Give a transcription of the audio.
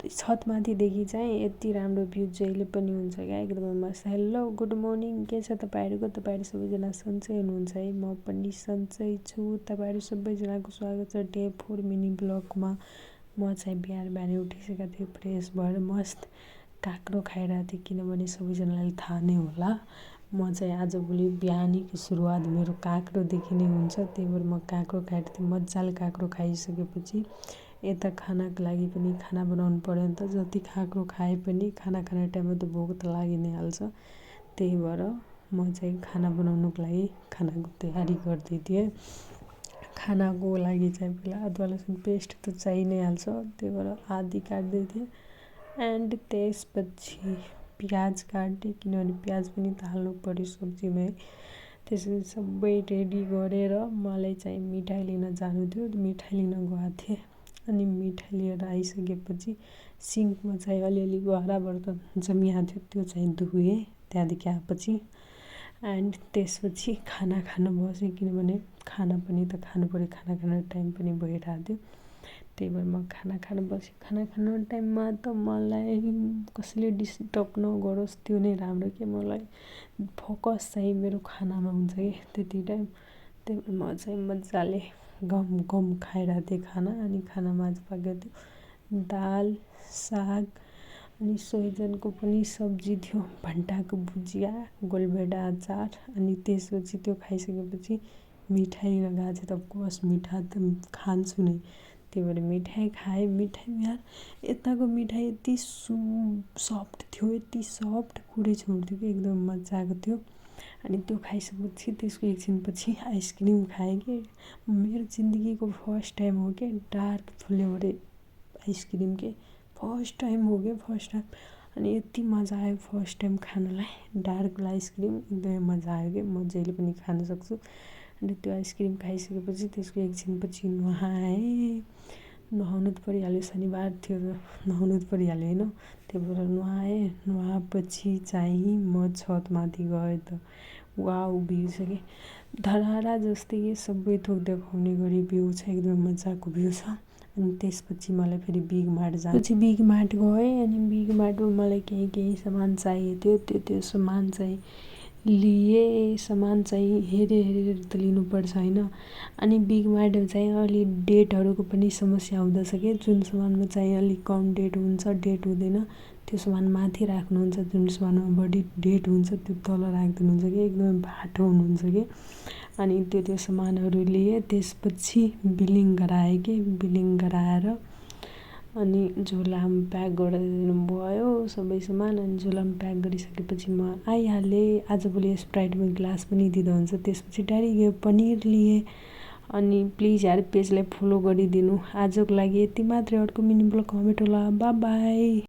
छतमाथिदेखि चाहिँ यति राम्रो भ्यू जहिले पनि हुन्छ क्या, एकदमै मस्त। हेलो गुड मर्निङ, के छ तपाईँहरूको? तपाईँहरू सबैजना सन्चै हुनुहुन्छ है? म पनि सन्चै छु। तपाईँहरू सबैजनाको स्वागत छ डे 4 मिनी ब्लगमा। म चाहिँ बिहान उठिसकेको थिएँ, फ्रेस भएर मस्त काँक्रो खाइरहेको थिएँ, किनभने सबैजनालाई थाहा नै होला म चाहिँ आजभोलि बिहानीको सुरुवात मेरो काँक्रोदेखि नै हुन्छ। त्यही भएर म काँक्रो खाइरहेको थिएँ। मजाले काँक्रो खाइसकेपछि यता खानाको लागि पनि खाना बनाउनु पऱ्यो नि त। जति काँक्रो खाए पनि खाना खाने टाइममा त भोक त लागि नै हाल्छ। त्यही भएर म चाहिँ खाना बनाउनुको लागि खानाको तयारी गर्दै थिएँ। खानाको लागि चाहिँ पहिला अदुवा लसुन पेस्ट त चाहिइ नै हाल्छ, त्यही भएर आदि काट्दै थिएँ। एन्ड त्यसपछि प्याज काटेँ, किनभने प्याज पनि त हाल्नु पऱ्यो सब्जीमै। त्यसपछि सबै रेडी गरेर मलाई चाहिँ मिठाई लिन जानु थियो, मिठाई लिन गएको थिएँ। अनि मिठाई लिएर आइसकेपछि सिङ्कमा चाहिँ अलिअलि भाँडा बर्तन जमिएको थियो, त्यो चाहिँ धोएँ त्यहाँदेखि आएपछि। एन्ड त्यसपछि खाना खान बसेँ, किनभने खाना पनि त खानु पऱ्यो, खाना खाने टाइम पनि भइरहेको थियो। त्यही भएर म खाना खान बसेँ। खाना खाने टाइममा त मलाई कसैले डिस्टर्ब नगरोस् त्यो नै राम्रो के, मलाई फोकस चाहिँ मेरो खानामा हुन्छ कि त्यति टाइम। त्यही भएर म चाहिँ मजाले गम खाइरहेको थिएँ खाना। अनि खानामा आज पाकेको थियो दाल, साग, अनि सोहिजनको पनि सब्जी थियो, भन्टाको भुजिया, गोलभेडा अचार। अनि त्यसपछि त्यो खाइसकेपछि मिठाई लिन गएको थिएँ। त अफकोर्स मिठा त खान्छु नै, त्यही भएर मिठाई खाएँ। मिठाई यार यताको मिठाई यति सफ्ट थियो, यति सफ्ट कुरै छोड्थ्यो कि एकदम मजाको थियो। अनि त्यो खाइसकेपछि त्यसको एकछिनपछि आइसक्रिम खाएँ कि मेरो जिन्दगीको फर्स्ट टाइम हो कि डार्क फ्लेभर आइसक्रिम के फर्स्ट टाइम हो क्या, फर्स्ट टाइम। अनि यति मजा आयो फर्स्ट टाइम खानलाई डार्क आइसक्रिम, एकदमै मजा आयो कि म जहिले पनि खान सक्छु। अनि त्यो आइसक्रिम खाइसकेपछि त्यसको एकछिनपछि नुहाएँ। नुहाउनु त परिहाल्यो, शनिबार थियो नुहाउनु त परिहाल्यो होइन। त्यही भएर नुहाएँ। नुहाएपछि चाहिँ म छतमाथि गएँ त वाउ भ्यू छ कि धरहरा जस्तै कि सबै थोक देखाउने गरी भ्यू छ, एकदम मजाको भ्यू छ। अनि त्यसपछि मलाई फेरि बिग मार्ट पछि बिग मार्ट गएँ। अनि बिग मार्टमा मलाई केही सामान चाहिएको थियो, त्यो सामान चाहिँ लिएँ। सामान चाहिँ हेरेर त लिनुपर्छ होइन। अनि बिग मार्टमा चाहिँ अलि डेटहरूको पनि समस्या हुँदछ कि, जुन सामानमा चाहिँ अलिक कम डेट हुन्छ, डेट हुँदैन, त्यो सामान माथि राख्नुहुन्छ। जुन सामानमा बढी डेट हुन्छ त्यो तल राखिदिनुहुन्छ कि, एकदमै बाठो हुनुहुन्छ कि। अनि त्यो सामानहरू लिएँ। त्यसपछि बिलिङ गराएँ कि बिलिङ गराएर अनि झोलामा प्याक गरिदिनु भयो सबै सामान। अनि झोलामा प्याक गरिसकेपछि म आइहालेँ। आजभोलि स्प्राइटमा ग्लास पनि दिँदा हुन्छ। त्यसपछि डाइरेक्ट गयो पनिर लिएँ। अनि प्लिज यार पेजलाई फलो गरिदिनु। आजको लागि यति मात्रै। अर्को मिनी ब्लग कमेन्ट होला। By by.